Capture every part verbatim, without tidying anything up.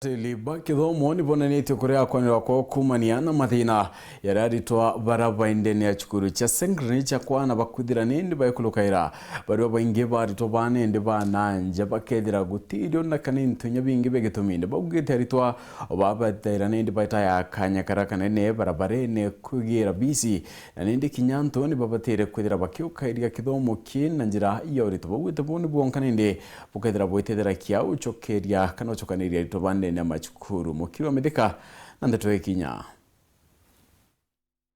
Tili ba kithomo ni bonanitie kuria kwanirwa kwao kumania na mathina yaria aritwa bara baindene ya cukuru cia Sengrini cia kwana bakwithira nindi baikulukaira. Bario baingi ba aritwa ba nindi ba nanja bakethira gutirio na kana into inya bingi bia gitumi. Ni baugite aritwa babataira nindi baita ya kanya kara kanene barabarene kwigira bisi, na nindi kinya antu ni babatire kwithira bakiukairia kithomo kii na njira ya urito. Baugite buu ni bwonka nindi bukethira bwitethera kiau ucokeria kana ucokaniria aritwa ba ndene ya macukuru. Mukiri wa Mithika na ndeto ikinya.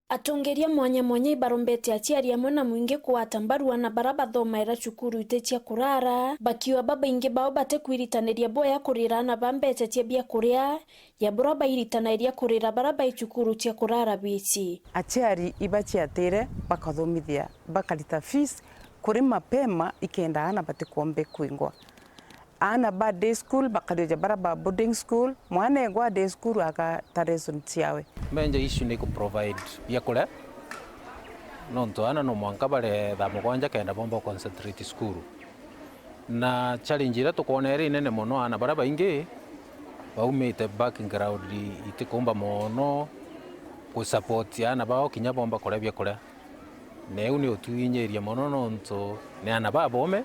Atongeria mwanya mwanya ibarombete aciari amwe na mwingi kugwata mbaru ana bara bathomaira cukuru iti cia kurara, bakiuga babaingi bao batikwiritanairia bwega kurira ana ba mbeca cia biakuria, ya bura bairitanairia kurira bara bai cukuru cia kurara bici. Aciari ibaciatire bakathomithia, bakarita fees kuri mapema ikenda ana batikombe kwingwa. Ana ba day school bakarioja bara ba boarding school, mwana engwa day school agata lesson ciawe. Menja issue ni ku provide biakuria, nontu ana no mwanka bare thaa mugwanja kenda bomba concentrate school. Na challenge iria tukwona iri inene mono, ana bara baingi baumite background itikumba mono ku support ana bao kinya bomba kuria biakuria. Na iu ni utwinyirie mono nontu ni ana babome,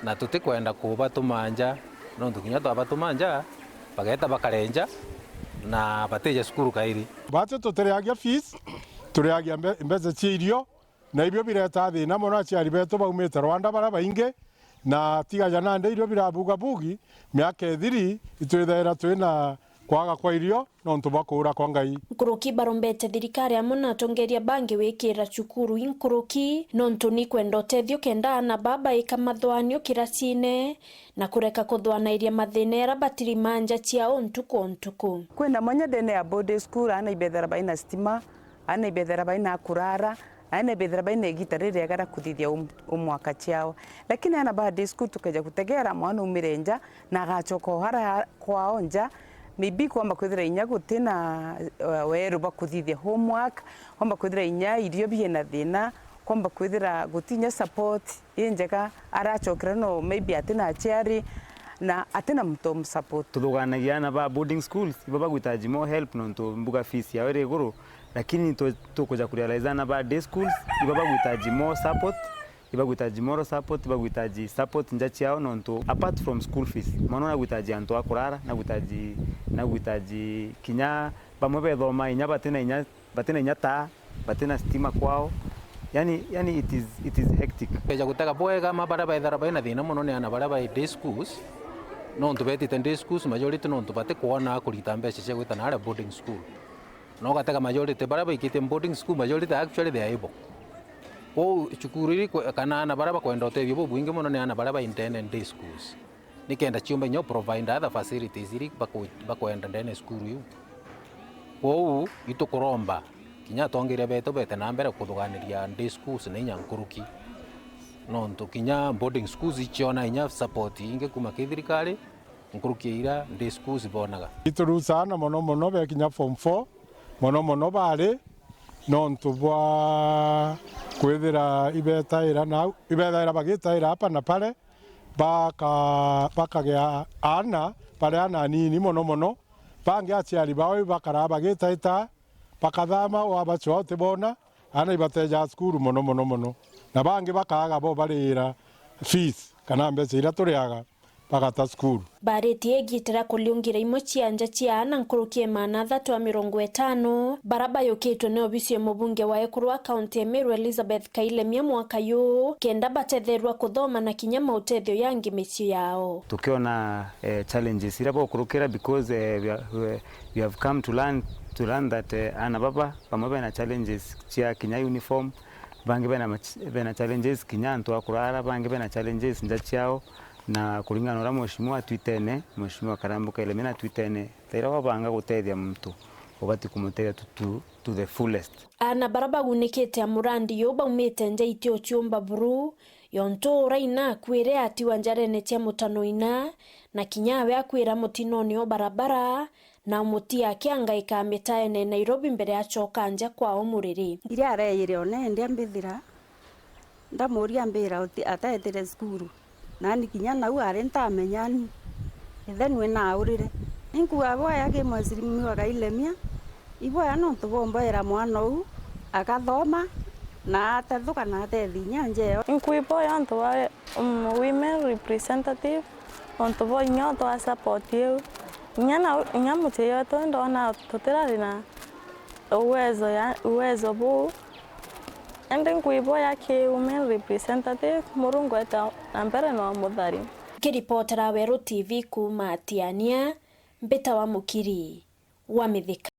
na tutikwenda kubatuma nja, nontu kinya twabatuma nja, bageta bakare nja, na batija cukuru kairi. Bati tutiriagia fees, turiagia mbe-, mbeca cia irio, na ibio bireta thina mono aciari betu baumite Rwanda bara baingi, na tiga ja nandi irio birabugabugi, miaka ithiri itwithaira twina kwaga kwa irio nontu bwa kuura kwa Ngai. Nkuruki barombete thirikari amwe na atongeria bangi wikira cukuru inkuruki, nontu ni kwenda utethio kenda ana baa baika mathwanio kiracine na kureka kuthwanairia mathina era batirima nja ciao ntuku o ntuku. Kwina mwanya ndene ya boarding school, ana ibethera baina stima, ana ibethera baina kurara, ana ibethera baina igita ririega ria kuthithia um-, umwaka ciao. Lakini ana ba day school tukeja gutegera mwana umire nja, na agacoka o hara kwao nja, maybe kwamba kwithira inya gutina, eh, weru bwa kuthithia homework, kwamba kwithira inya irio biina thina, kwamba kwithira gutinya support injega, aracokera no maybe atina aciari na atina muntu umusupport. Tuthuganagia ana ba boarding schools, ibo bagwitaji more help nontu mbuga fees yao iri iguru, lakini tu-, tukuja kurealize ana ba day schools, ibo bagwitaji more support. Ibagwitaji moral support, ibagwitaji support nja ciao, nontu apart from school fees, mwana nagwitaji antu a kurara, nagwitaji, nagwitaji kinya bamwe bethoma inya batina inya, batina inya taa, batina stima kwao. Yani, yani it is, it is hectic. Beja gutega bwega, ma baria bethera baina thina mono ni ana baria bai day schools, nontu betite day schools majority nontu batikwona kurita mbeca cia gwita naria boarding school. Na ugatega majority baria baikitie boarding school, majority actually they are able. Kwou cukuru iri kwe-, kana ana baria bakwenda utethio bubwingi mono ni ana baria bai ndene day schools. Nikenda ciumba inya provide other facilities iri baku-, bakwenda ndene cukuru iu. Kwou itukuromba kinya atongeria betu bete na mbere kuthuganiria day schools na inya nkuruki. Nontu kinya boarding schools iciona inya support ingi kuma ki thirikari, nkuruki ya iria day schools bonaga. Iturusaana mono mono bekinya form four, mono mono bari nontu bwa kwithira ibetaira nau, ibethaira bagitaira apa na pare, baka-, bakagea aana bari aana anini mono mono. Bangi aciari bao ibakaraa bagitaita, bakathama wabacwa utibona, aana ibateja cukuru mono mono mono. Na bangi bakaaga bo bariira fees kana mbeca iria turiaga bagata cukuru. Baritie igita ria kuriungira imwe cia nja cia aana nkuruki ya maana athatu a mirongo itano, bara bayukitwe ni obisi ya mubunge wa ekuru a kaunti ya Meru Elizabeth Kailemia mwaka yu, kenda batetherua kuthoma na kinya mautethio yangi micii yao. Tukiona, eh, challenges iria bokurukira because, eh, we are, we, we have come to learn, to learn that, eh, aana baba bamwe bena challenges cia kinya uniform, bangi bena mach-, bena challenges kinya antu a kurara, bangi bena challenges nja ciao, na kuringana na uria mheshimiwa atwitene, mheshimiwa Karambu Kailemia natwitene, thaira wabanga gutethia muntu, ubati kumutethia to, to, to the fullest. Aana bara bagunikite a murandi yu baumite nja iti uciumba buru, yontu ura ina akuire atiwa njarene cia mutano ina, na kinya awe akwira mutinone o barabara, na umuti akiangaika mitaene Nairobi mbere acoka nja kwao Muriri. Iria areire one endi ambithira, ndamuria ambira uti-, ataetire cukuru. Nani kinya nau ari ntamenya ni. Ithe nwe naurire. Inkuga bwaya ki Mheshimiwa Kailemia, iboya nontu bwa umboera mwana uu, agathoma, na atethuka na atethi inya njeo. Inkwiboya ontu bwa, um, women representative, ontu bwa inya utwa support iu. Inya na, inya mucii wetu ndona tutirari na uwezo ya, uwezo buu. Indi nkwiboya ki women representative, Murungu ete na mbere na umuthari. Nkiripotera Weru T V kuuma Tiania, mbitawa Mukiri wa Mithika.